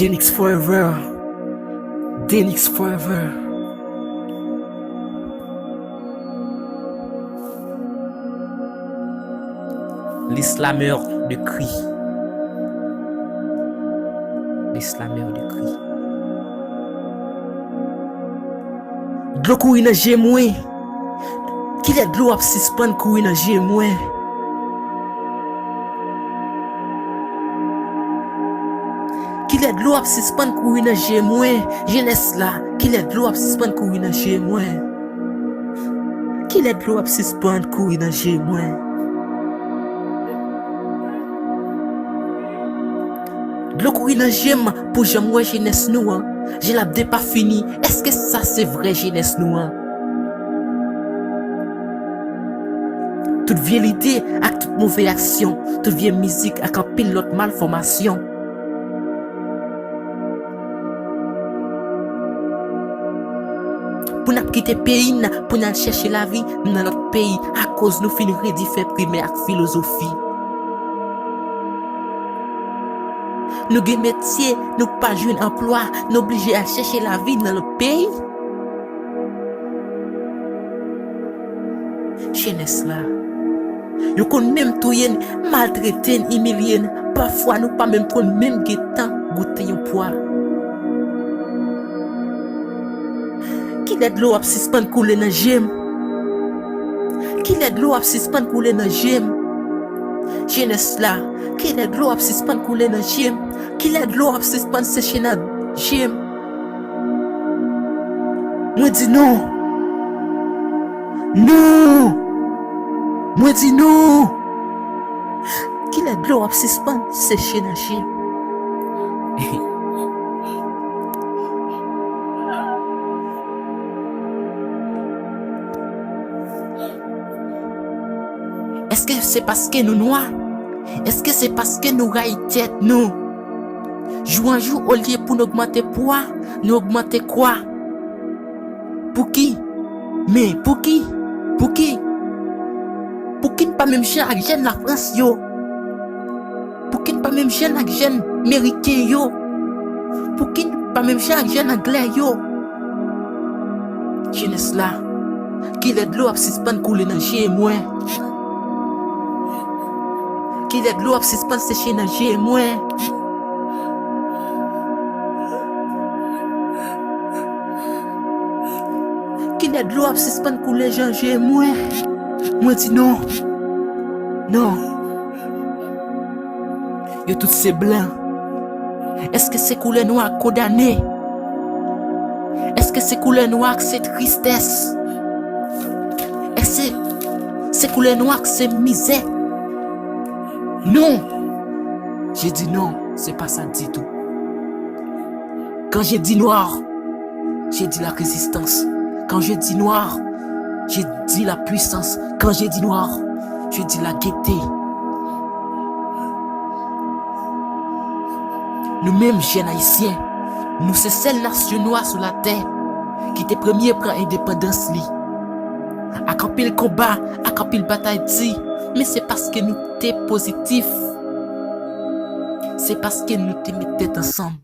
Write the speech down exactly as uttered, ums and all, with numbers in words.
Denix Forever. Denix Forever. Les slameurs de cris. Les slameurs de cris. Dlo kouri nan je mwen. Kilè dlo ap sispann kouri nan je mwen? Kilè dlo ap sispann kouri nan je mwen? Jenès la, kilè dlo ap sispann kouri nan je mwen? Kilè dlo ap sispann kouri nan je mwen? Dlo kouri nan je m pou jan m wè jenès nou an. Je l ap depafini. Èske sa se vrè jenès nou an? Tout vye lide ak tout move aksyon, tout vye mizik ak anpil lòt malfòmasyon. Pou n ap kite peyi n, pou n al chèche lavi nan lòt peyi, akoz nou fin redi fè primè ak filozofi. Nou gen metye, nou pa jwenn anplwa, nou blije al chèche lavi nan lòt peyi. Jenès la, yo konn menm touye n, maltrete n, imilye n. Pafwa, nou pa menm konn menm gen tan goute yon pwa. Kilè dlo ap sispann koule nan je m? Kilè dlo ap sispann koule nan je m? Jenès la, kilè dlo ap sispann koule nan je m? Kilè dlo ap sispann seche nan je m? Mwen di non. Non. Mwen di non. Kilè dlo ap sispann seche nan je m? Èske se paske nou nwa? Èske se paske nou rayi tèt nou? Jou an jou, olye pou n ogmante pwa, nou ogmante kwa. Pouki? Men pouki? Pouki? Pouki n pa menm jan ak jèn Lafrans yo? Pouki n pa menm jan ak jèn Meriken yo? Pouki n pa menm jan ak jèn Anglè yo? Jenès la, kilè dlo ap sispann koule nan je mwen? Kilè dlo ap sispann seche nan je mwen? Kilè dlo ap sispann koule jan je mwen? Mwen di non. Non. Yo tout se blan. Èske se koulè nwa k kondane? Èske se koulè nwa k se tristès? Èske se koulè nwa k se mizè? Non! Je dis non, c'est pas ça du tout. Quand je dis noir, je dis la résistance. Quand je dis noir, je dis la puissance. Quand je dis noir, je dis la gaieté. Nou menm jèn ayisyen, nou se sèl nasyon nwa sou latè ki te premye pran endepandans li. Ak anpil konba, ak anpil batay di, men se paske nou te pozitif. Se paske nou te met tèt ansanm.